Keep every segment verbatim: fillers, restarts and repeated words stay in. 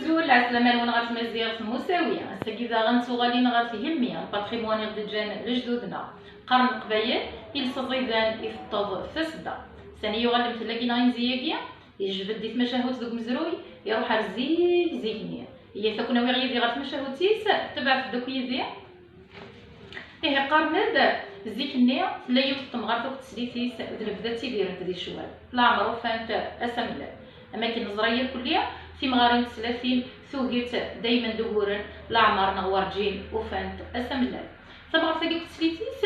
Ur lɛeslama-nwen ɣer tmaziɣt n Musawi. Ass-agi daɣen tuɣalin ɣer tgemmi, lpatrimwan i ɣ-d-ǧǧan lejdud-nneɣ. Qqaren Leqbayel, iles aẓidan iteṭṭeḍ tasedda. Sani yuɣal lemtel-agi neɣ inzi-agi? Yejbed di tmacahut deg umezruy, iruḥ ar zik zik-nni. Iyyat ad ken-awiɣ yid-i ɣer tmacahut-is, tebɛet-d akk yid-i. Ihi qqaren-d, zik-nni tella yiwet n temɣart akked teslit-is d lebda ttidirent di ccwal, leɛmer ufant ass amellal. Am akken neẓra irkelli, timɣarin n teslatin tuget daymen d uguren, leɛmer neɣ werǧin ufant ass amellal. Tamɣart-agi akked teslit-is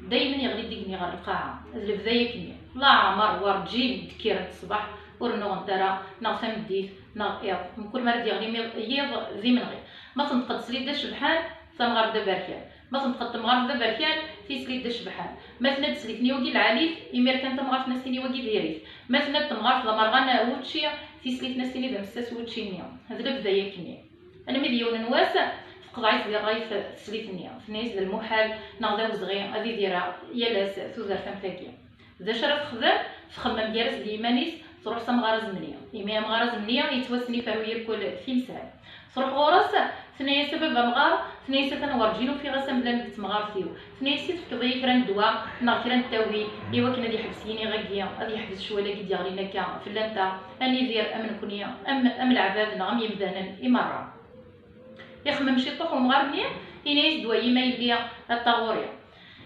daymen yeɣli-d igenni ɣer lqaɛa, d lebda yakkenni, leɛmer werǧin d-kkirent ṣṣbeḥ ur nnuɣent ara, neɣ tameddit neɣ iḍ, mkul mi ara d-yeɣli miḍ- yiḍ d imenɣi. Ma tenṭeq-d teslit d acebḥan, tamɣart d aberkan. Ma tenṭeq-d temɣart d aberkan, tislit d acebḥan. Ma tenna-d teslit-nni wagi lɛali-t, imir kan tamɣart-nni ad s-tini wagi diri-t. Ma tenna-d temɣart d amerɣan wučči, tislit-nni ad s-tini d amessas wučči-nni. D lebda yakkenni. Almi d yiwen n wass, teqḍeɛ-itt di ṛṛay teslit-nni. Tenna-yas d lmuḥal neɣ d awezɣi ad idireɣ yal ass tudert am tagi. D acu ara texdem? Txemmem gar-as d yiman-is, truḥ s amɣar azemni. Imi amɣar azemni yettwassen iferru irkul timsal. Truḥ ɣur-s, tenna-yas a baba amɣar, tenna-yas atan werǧin ufiɣ ass amellal deg temɣart-iw. Tenna-yas i tefkeḍ-iyi kra n ddwa neɣ kra n ttawil i wakken ad yeḥbes yiniɣ-agi, ad yeḥbes ccwal-agi d-yeɣlin akka fell-anteɣ, ad nidir am nekni, am, am leɛbad neɣ am yemdanen i merra. Ixemmem ciṭuḥ umɣar-nni, yenna-yas-d wayi ma yelli a taɣuri.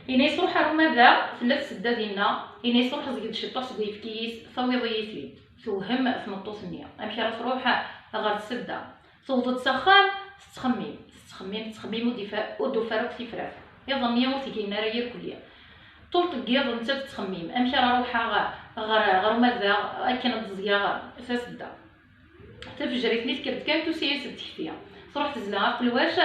Yenna-yas ruḥ ar umadaɣ, tella tsedda dinna. Yenna-yas ruḥ zged ciṭuḥ seg uyefki-is, tawiḍ-iyi-t-id. Tewhem tmeṭṭut-nni amek ara truḥ ɣer tsedda. Tewweḍ-d s axxam, tettxemmim, tettxemmim, tettxemmim, ur d-ifa-, ur d-tufi ara akk tifrat. Iḍ-nni ur tgin ara irkelli. Ṭul n yiḍ nettat tettxemmim amek ara ruḥeɣ ɣer, ɣer umadaɣ akken ad d-ẓẓgeɣ tasedda. Tafejrit-nni tekker-d kan tusa-yas-d tekti. Truḥ tezla aqelwac,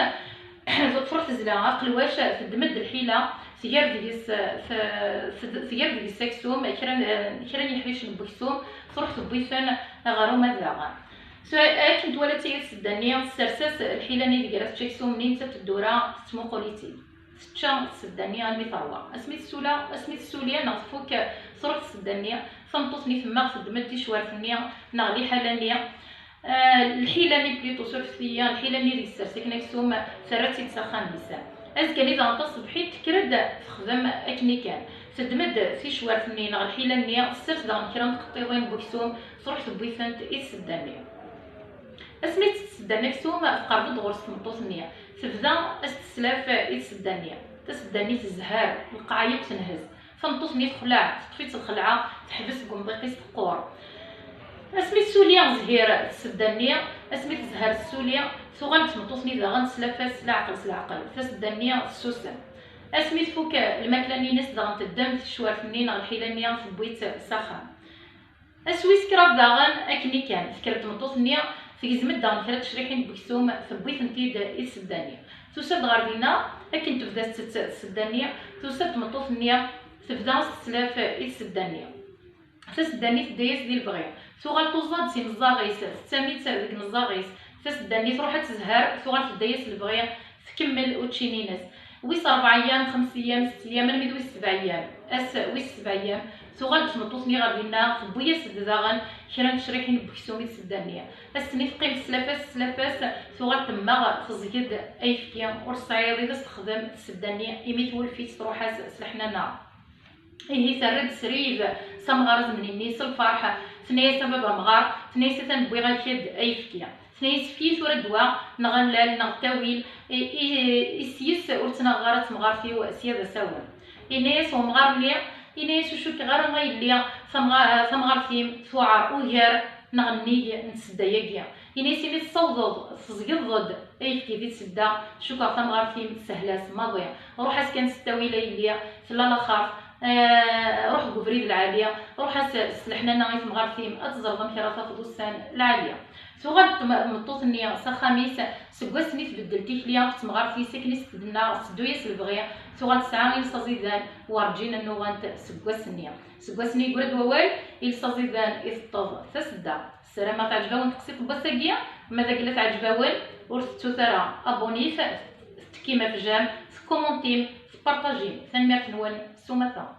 truḥ tezla aqelwac, teddem-d lḥila, tger deg-s, t-, t-, tger deg-s aksum, kra n, kra n yeḥricen n weksum, truḥ tewwi-ten ɣer umadaɣ. So, akken twala tayet tsedda-nni, tessers-as lḥila-nni deg ara tečč aksum-nni, nettat teddura tettmuqul-itt-id. Tečča tsedda-nni almi terwa. Asmi tessula, asmi tessuli neɣ tfuk, truḥ tsedda-nni, tameṭṭut-nni temmeɣ, teddem-d ticwart-nni neɣ liḥala-nni, eh, lḥila-nni plutôt, surfet-iyi, lḥila-nni deg tsers akken aksum, terra-tt-id s axxam-is. Azekka-nni daɣen taṣebḥit tekker-d texdem akken kan. Teddem-d ticwart-nni neɣ lḥila-nni, tessers daɣen kra n tqeṭṭiḍin n weksum, truḥ tewwi-tent i tsedda-nni. Asmi tt-tsedda n aksum, tqerreb-d ɣur-s tmeṭṭut-nni. Tebda as-teslaf i tsedda-nni. Tasedda-nni tezher, lqaɛa yakk tenhez. Tameṭṭut-nni texleɛ, teṭṭef-itt lxelɛa, teḥbes deg umḍiq-is teqqur. Asmi tessuli zhir tsedda-nni, asmi tezher tessuli, tuɣal-d tmeṭṭut-nni daɣen teslaf-as s leɛqel s leɛqel. Tasedda-nni tessusem. Asmi tfuk lmakla-nni-ines daɣen teddem ticwart-nni neɣ lḥila-nni tewwi-tt s axxam. Ass wis kraḍ daɣen, akken i kan, tekker-d tmeṭṭut-nni, tegzem-d daɣen kra n tecriḥin n weksum, tewwi-tent-id i tsedda-nni. Tusa-d ɣer dinna, akken tebda tettett tsedda-nni, tusa-d tmeṭṭut-nni, tebda s teslaf i tsedda-nni. Tasedda-nni tedda-yas di lebɣi, tuɣal tuẓa-d s imeẓẓaɣ-is, tettami-tt deg imeẓẓaɣ-is. Tasedda-nni truḥ ad tezher, tuɣal tedda-yas lebɣi, tkemmel učči-nni-ines. Wis ṛebɛa ayyam, xems ayyam, sett ayyam, almi d wis sebɛa ayyam. Ass wis sebɛa ayyam, tuɣal-d tmeṭṭut-nni ɣer dinna, tewwi-yas-d daɣen kra n tecriḥin n weksum i tsedda-nni. Ass-nni teqqim teslaf-as, teslaf-as, tuɣal temmeɣ, teẓẓeg-d ayefki ur tesɛi iḍ i d as-texdem tsedda-nni, imi twulef-itt truḥ-as s leḥnana. Ihi terra-d srid s amɣar azemni-nni s lferḥ, tenna-yas a baba amɣar, tenna-yas atan wwiɣ-ak-d ayefki. Tenna-yas efk-iyi tura ddwa neɣ allal neɣ ttawil, i, i, i s-yes ur ttnaɣeɣ ara d temɣart-iw sya d asawen. Yenna-yas umɣar-nni, yenna-yas ur cukkeɣ ara a yelli tamɣa-, tamɣart-im tuɛer ugar neɣ nnig n tsedda-agi. Yenna-yas imi tessawḍeḍ tezgiḍ-d ayefki di tsedda, cukkeɣ tamɣart-im tessehla-s maḍi. Ruḥ-as kan s ttawil a yelli, tella laxert, eh, ruḥ deg ubrid lɛali, ruḥ-as s leḥnana i temɣart-im, ad teẓreḍ amek ara tafeḍ ussan lɛali. Tuɣal tm-, tmeṭṭut-nni s axxam-is, seg wass-nni tbeddel tikli akk d temɣart-is akken i s-d-tenna, tetteddu-yas lebɣi, tuɣal tesɛa iles aẓidan, werǧin nnuɣent seg wass-nni. Seg wass-nni yeggra-d wawal, iles aẓidan iteṭṭeḍ tasedda. Ssarameɣ teɛǧeb-awen teqsiṭ n wass-agi, ma d agella teɛǧeb-awen, ur tettut ara abonit, tettekkim ɣef j'aime, tekkumuntim, tpartajim. Tanemmirt-nwen s umata.